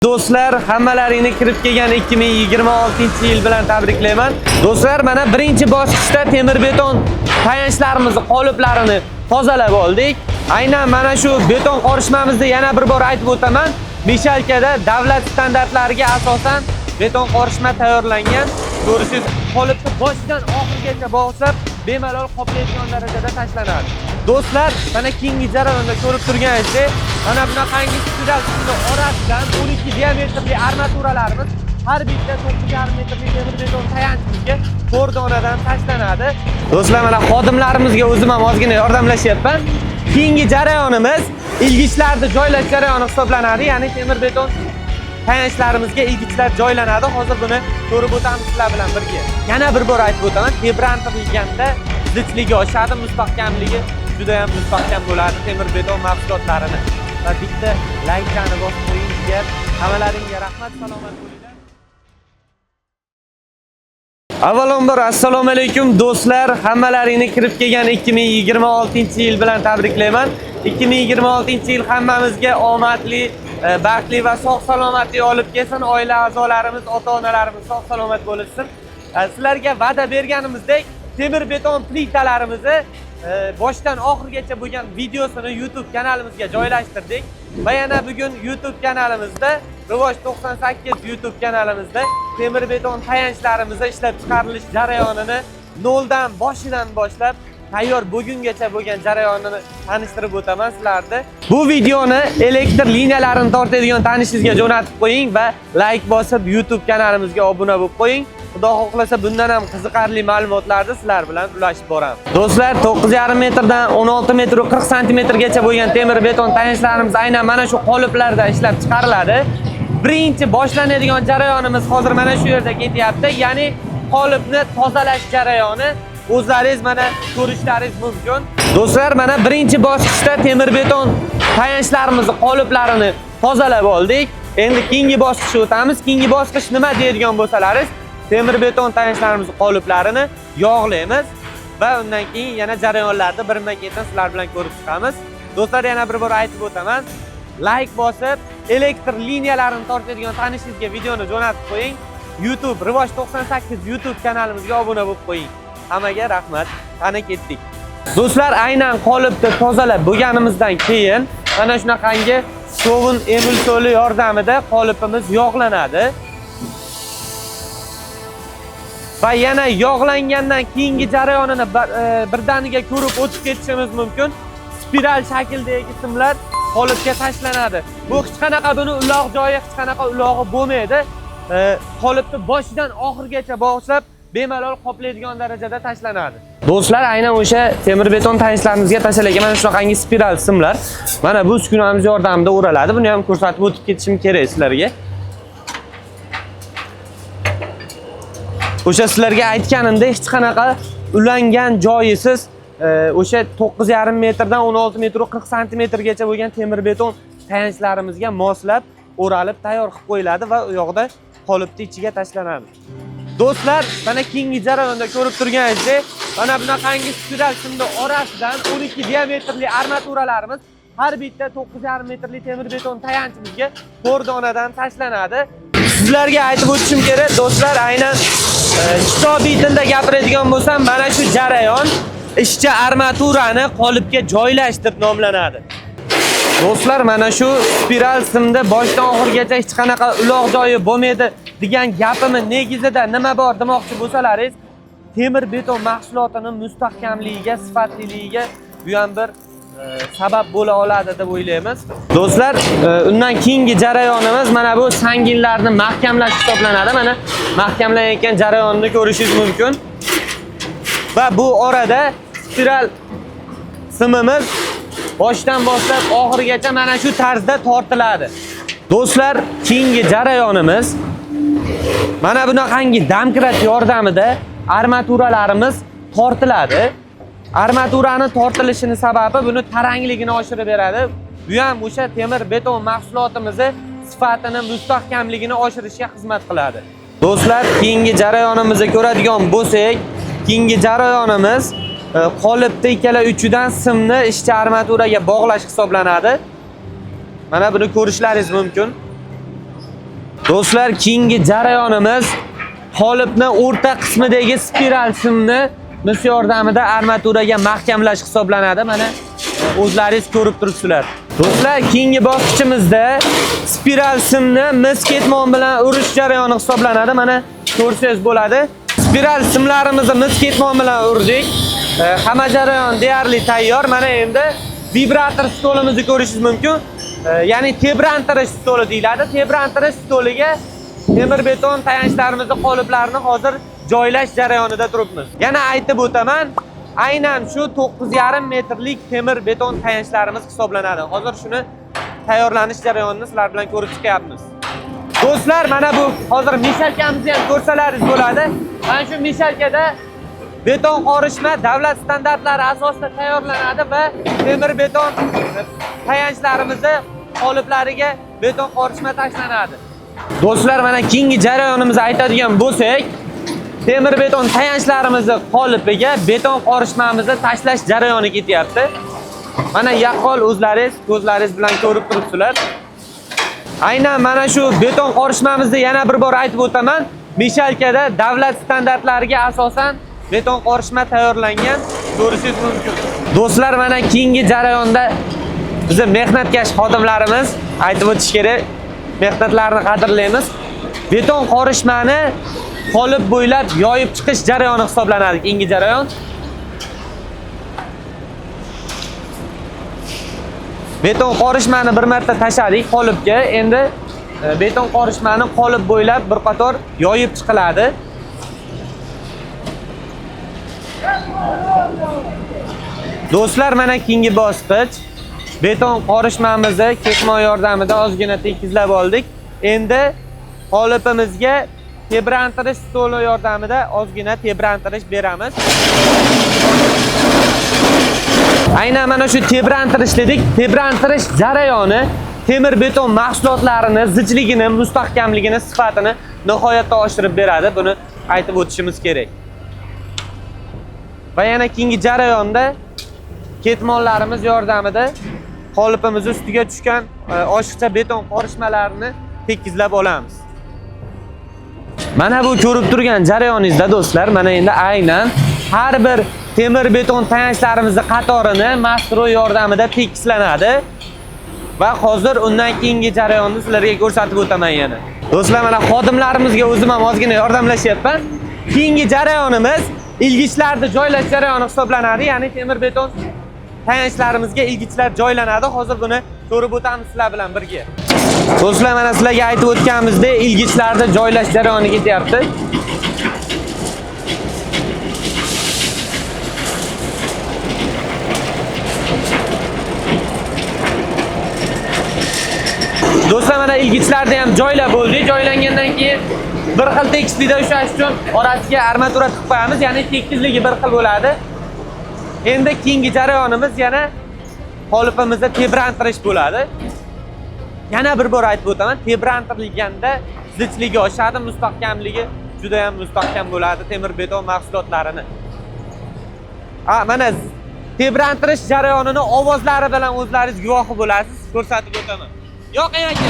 Do'stlar, hammalaringni kirib kelgan 2026-yil bilan tabriklayman. Do'stlar, mana birinchi bosqichda temir beton tayanchlarimizni qoliplarini tozalab oldik. Aynan mana shu beton qorishmamizni yana bir bor aytib o'taman. Mishalkada davlat standartlariga asosan beton qorishma tayyorlangan. Ko'rishingiz, qolipni boshidan oxirigacha bog'lab, bemalol qoplaydigan darajada tashlanadi. Do'stlar, mana keyingi jarayonda ko'rib turganingizdek, mana bunaqangi spiral simni orasidan 12 diametrli armaturalarimiz har bitta 9,5 metrli temir beton tayanchimizga 4 donadan tashlanadi. Do'stlar, mana xodimlarimizga o'zim ham ozgina yordamlashyapman. Keyingi jarayonimiz ilgichlarni joylash jarayoni hisoblanadi, ya'ni temir beton tayanchlarimizga ilgichlar joylanadi. Hozir buni ko'rib o'tamiz sizlar bilan birga. Yana bir bor aytib o'taman, tebrantirilganda zichligi oshadi, mustahkamligi juda ham mustahkam bo'ladi temir beton mahsulotlarini. Va bitta layklarni bosib qo'ying jigar. Hammalaringga rahmat, salomat bo'linglar. Avvalambor assalomu alaykum do'stlar, hammalaringni kirib kelgan 2026-yil bilan tabriklayman. 2026-yil hammamizga omadli, baxtli va sog' salomatlik olib kelsin. Oila a'zolarimiz, ota-onalarimiz sog' salomat bo'lsin. Sizlarga va'da berganimizdek temir beton plitalarimizni boshdan oxirigacha bo'lgan videosini YouTube kanalimizga joylashtirdik va yana bugun YouTube kanalimizda Rivoj 98 YouTube kanalimizda temir beton tayanchlarimizni ishlab chiqarilish jarayonini noldan boshidan boshlab tayyor bugungacha bo'lgan jarayonini tanishtirib o'taman sizlarni. Bu videoni elektr liniyalarini tortadigan tanishingizga jo'natib qo'ying va like bosib YouTube kanalimizga obuna bo'lib qo'ying. Xudo xohlasa bundan ham qiziqarli ma'lumotlarni sizlar bilan ulashib boramiz. Do'stlar, 9,5 metrdan 16 metr 40 santimetrgacha bo'lgan temir beton tayanchlarimiz aynan mana shu qoliplarda ishlab chiqariladi. Birinchi boshlanadigan jarayonimiz hozir mana shu yerda ketyapti, ya'ni qolipni tozalash jarayoni. O'zlaringiz mana ko'rishlaringiz mumkin. Do'stlar, mana birinchi bosqichda temir beton tayanchlarimizni qoliplarini tozalab oldik. Endi keyingi bosqichga o'tamiz. Keyingi bosqich nima deydigan bo'lsalaringiz, temir beton tayanchlarimizni qoliplarini yog'laymiz va undan keyin yana jarayonlarni birma-ketin sizlar bilan ko'rib chiqamiz. Do'stlar, yana bir bor aytib o'taman. Like bosib, elektr liniyalarini tortadigan tanishingizga videoni jo'natib qo'ying. YouTube Rivoj 98 YouTube kanalimizga obuna bo'lib qo'ying. Hammaga rahmat. Qani ketdik. Do'stlar, aynan qolipni tozalab bo'lganimizdan keyin mana shunaqangi sovun emulsoli yordamida qolipimiz yog'lanadi. Va yana yog'langandan keyingi jarayonini birdaniga ko'rib o'tib ketishimiz mumkin. Spiral shaklidagi simlar qolipga tashlanadi. Bu hech qanaqa buni uloq joyi, hech qanaqa ulog'i bo'lmaydi. Qolipni boshidan oxirigacha bog'lab, bemalol qoplaydigan darajada tashlanadi. Do'stlar, aynan o'sha temir beton tayanchlarimizga tashlangan mana shunaqangi spiral simlar. Mana bu uskunamiz yordamida o'raladi. Buni ham ko'rsatib o'tib ketishim kerak sizlarga. O'sha sizlarga aytganimdek hech qanaqa ulangan joyisiz o'sha 9,5 metrdan 16 metr 40 santimetrgacha bo'lgan temir beton tayanchlarimizga moslab o'ralib tayyor qilib qo'yiladi va u yoqda qolipni ichiga tashlanadi. Do'stlar, mana keyingi jarayonda ko'rib turganingizdek, mana bunaqangi spiral simni orasidan 12 diametrli armaturalarimiz har bitta 9,5 metrli temir beton tayanchimizga 4 donadan tashlanadi. Sizlarga aytib o'tishim kerak, do'stlar, aynan kitobiy tilda gapiradigan bo'lsam, mana shu jarayon ishchi armaturani qolipga joylash deb nomlanadi. Do'stlar, mana shu spiral simda boshdan oxirigacha hech qanaqa uloq joyi bo'lmaydi degan gapimni negizida nima bor demoqchi bo'lsalaringiz, temir beton mahsulotini mustahkamligiga, sifatliligiga bu ham bir sabab bo'la oladi deb o'ylaymiz. Do'stlar, undan keyingi jarayonimiz mana bu sanginlarni mahkamlash hisoblanadi. Mana mahkamlanayotgan jarayonni ko'rishingiz mumkin. Va bu orada spiral simimiz boshdan boshlab oxirigacha mana shu tarzda tortiladi. Do'stlar, keyingi jarayonimiz mana bunaqangi domkrat yordamida armaturalarimiz tortiladi. Armaturani tortilishini sababi buni tarangligini oshirib beradi. Bu ham o'sha temir beton mahsulotimizni sifatini, mustahkamligini oshirishga xizmat qiladi. Do'stlar, keyingi jarayonimizni ko'radigan bo'lsak, keyingi jarayonimiz qolipni ikkala uchidan simni ishchi armaturaga bog'lash hisoblanadi. Mana buni ko'rishlaringiz mumkin. Do'stlar, keyingi jarayonimiz qolipni o'rta qismidagi spiral simni mis yordamida armaturaga mahkamlash hisoblanadi. Mana o'zlaringiz ko'rib turibsizlar. Do'stlar, keyingi bosqichimizda spiral simni mis ketmon bilan urish jarayoni hisoblanadi. Mana ko'rsangiz bo'ladi. Spiral simlarimizni mis ketmon bilan urdik. Hamma jarayon deyarli tayyor. Mana endi vibrator stolimizni ko'rishingiz mumkin. Ya'ni tebrantirish stoli deyiladi. Tebrantirish stoliga temir beton tayanchlarimizni qoliplarini hozir joylash jarayonida turibmiz. Yana aytib o'taman, aynan shu 9,5 metrlik temir beton tayanchlarimiz hisoblanadi. Hozir shuni tayyorlanish jarayonini sizlar bilan ko'rib chiqyapmiz. Do'stlar, mana bu hozir mishalkamizni ham ko'rsalaringiz bo'ladi. Mana shu mishalkada beton qorishma davlat standartlari asosida tayyorlanadi va temir beton tayanchlarimizni qoliplariga beton qorishma tashlanadi. Do'stlar, mana keyingi jarayonimizni aytadigan bo'lsak, temir beton tayanchlarimizni qolipiga beton qorishmamizni tashlash jarayoni ketyapti. Mana yaqqol o'zlaringiz ko'zlaringiz bilan ko'rib turibsizlar. Aynan mana shu beton qorishmamizni yana bir bor aytib o'taman. Mishalkada davlat standartlariga asosan beton qorishma tayyorlangan, ko'rishingiz mumkin. Do'stlar, mana keyingi jarayonda bizim mehnatkash xodimlarimiz, aytib o'tish kerak, mehnatlarini qadrlaymiz. Beton qorishmani qolip bo'ylab yoyib chiqish jarayoni hisoblanadi keyingi jarayon. Beton qorishmani bir marta tashladik qolipga. Endi beton qorishmani qolip bo'ylab bir qator yoyib chiqiladi. Do'stlar, mana keyingi bosqich. Beton qorishmamizni ketmon yordamida ozgina tekizlab oldik. Endi qolipimizga tebrantirish stoli yordamida ozgina tebrantirish beramiz. Aynan mana shu tebrantirish dedik. Tebrantirish jarayoni temir beton mahsulotlarini zichligini, mustahkamligini, sifatini nihoyatda oshirib beradi. Buni aytib o'tishimiz kerak. Va yana keyingi jarayonda ketmonlarimiz yordamida qolipimiz ustiga tushgan oshiqcha beton qorishmalarini tekizlab olamiz. Mana bu ko'rib turgan jarayoningizda do'stlar, mana endi aynan har bir temir beton tayanchlarimizni qatorini mastro yordamida tekislanadi. Va hozir undan keyingi jarayonni sizlarga ko'rsatib o'taman yana. Do'stlar, mana xodimlarimizga o'zim ham ozgina yordamlashyapman. Keyingi jarayonimiz ilgichlarni joylash jarayoni hisoblanadi. Ya'ni temir beton tayanchlarimizga ilgichlar joylanadi. Hozir buni ko'rib o'tamiz sizlar bilan birga. Do'stlar, mana sizlarga aytib o'tganimizdek, ilgichlarni joylash jarayoni ketyapti. Do'stlar, mana ilgichlarni ham joylab bo'ldik. Joylangandan keyin bir xil tekislikda ushlash uchun orasiga armatura tiqib qo'yamiz, ya'ni tekizligi bir xil bo'ladi. Endi keyingi jarayonimiz yana qolipimizda tebrantirish bo'ladi. Yana bir bor aytib o'taman, tebrantirilganda zichligi oshadi, mustahkamligi juda ham mustahkam bo'ladi temir beton mahsulotlarini. Mana tebrantirish jarayonini ovozlari bilan o'zlaringiz guvohi bo'lasiz, ko'rsatib o'taman. Yo'q aka.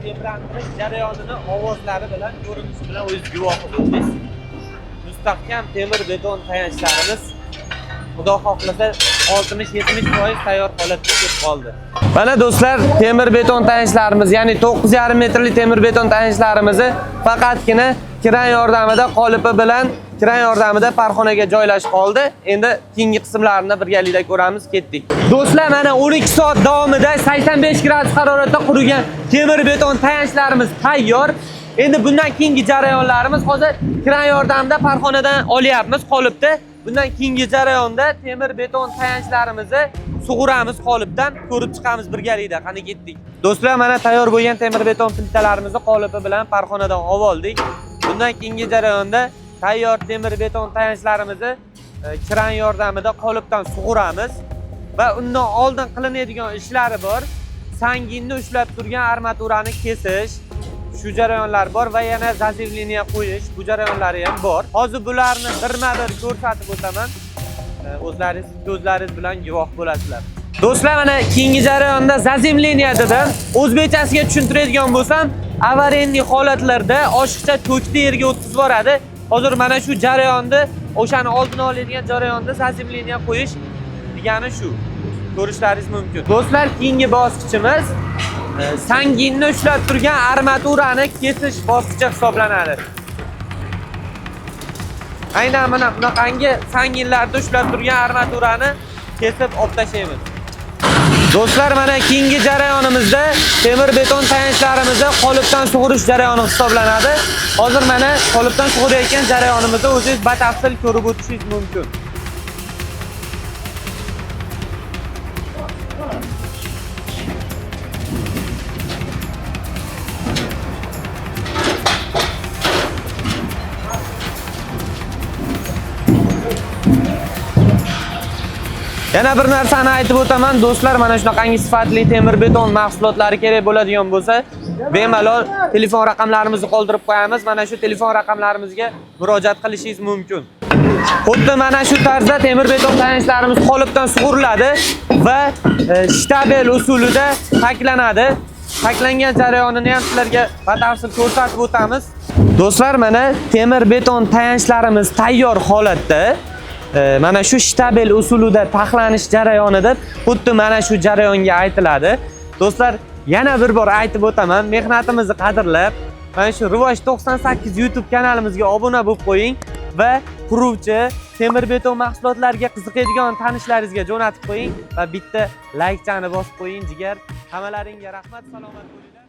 Tebrantirish jarayonini ovozlari bilan, ko'rinishi bilan o'zingiz guvohi bo'ldingiz. Mustahkam temir beton tayanchlarimiz Xudo xohlasa 60-70% tayyor holatga kelib qoldi. Mana do'stlar, temir beton tayanchlarimiz, ya'ni 9,5 metrli temir beton tayanchlarimizni faqatgina kran yordamida qolipi bilan kran yordamida parxonaga joylash qoldi. Endi keyingi qismlarini birgalikda ko'ramiz, ketdik. Do'stlar, mana 12 soat davomida 85 gradus haroratda qurigan temir beton tayanchlarimiz tayyor. Endi bundan keyingi jarayonlarimiz hozir kran yordamida parxonadan olyapmiz qolipni. Bundan keyingi jarayonda temir beton tayanchlarimizni sug'uramiz qolipdan, ko'rib chiqamiz birgalikda. Qani ketdik. Do'stlar, mana tayyor bo'lgan temir beton plitalarimizni qolipi bilan parxonadan olib oldik. Bundan keyingi jarayonda Tayyor temir beton tayanchlarimizni kran yordamida qolipdan sug'uramiz va undan oldin qilinadigan ishlari bor. Sanginni ushlab turgan armaturani kesish, shu jarayonlar bor va yana заземление qo'yish, bu jarayonlari ham bor. Hozir bularni birma-bir ko'rsatib o'taman. O'zlaringiz ko'zlaringiz bilan guvoh bo'lasizlar. Do'stlar, mana keyingi jarayonda заземление dedim. O'zbekchasiga tushuntiradigan bo'lsam, аварийный holatlarda oshiqcha tokni yerga o'tkazib yuboradi. Hozir mana shu jarayonni, o'shani oldini oladigan jarayonda заземление qo'yish degani shu. Ko'rishlaringiz mumkin. Do'stlar, keyingi bosqichimiz sanginni ushlab turgan armaturani kesish bosqichi hisoblanadi. Aynan mana bunaqangi sanginlarni ushlab turgan armaturani kesib olib tashlaymiz. Do'stlar, mana keyingi jarayonimizda temir beton tayanchlarimizni qolipdan sug'urish jarayoni hisoblanadi. Hozir mana qolipdan sug'urayotgan jarayonimizni o'zingiz batafsil ko'rib o'tishingiz mumkin. Yana bir narsani aytib o'taman, do'stlar, mana shunaqangi sifatli temir beton mahsulotlari kerak bo'ladigan bo'lsa, bemalol telefon raqamlarimizni qoldirib qo'yamiz. Mana shu telefon raqamlarimizga murojaat qilishingiz mumkin. Xuddi mana shu tarzda temir beton tayanchlarimiz qolipdan sug'uriladi va shtabel usulida paklanadi. Paklangan jarayonini ham sizlarga batafsil ko'rsatib o'tamiz. Do'stlar, mana temir beton tayanchlarimiz tayyor holatda. Mana shu shtabel usulida taxlanish jarayoni deb xuddi mana shu jarayonga aytiladi. Do'stlar, yana bir bor aytib o'taman, mehnatimizni qadrlab, mana shu Rivoj 98 YouTube kanalimizga obuna bo'lib qo'ying va quruvchi temir beton mahsulotlariga qiziqadigan tanishlaringizga jo'natib qo'ying va bitta laykchani bosib qo'ying, jigar. Hammalaringga rahmat, salomat bo'linglar.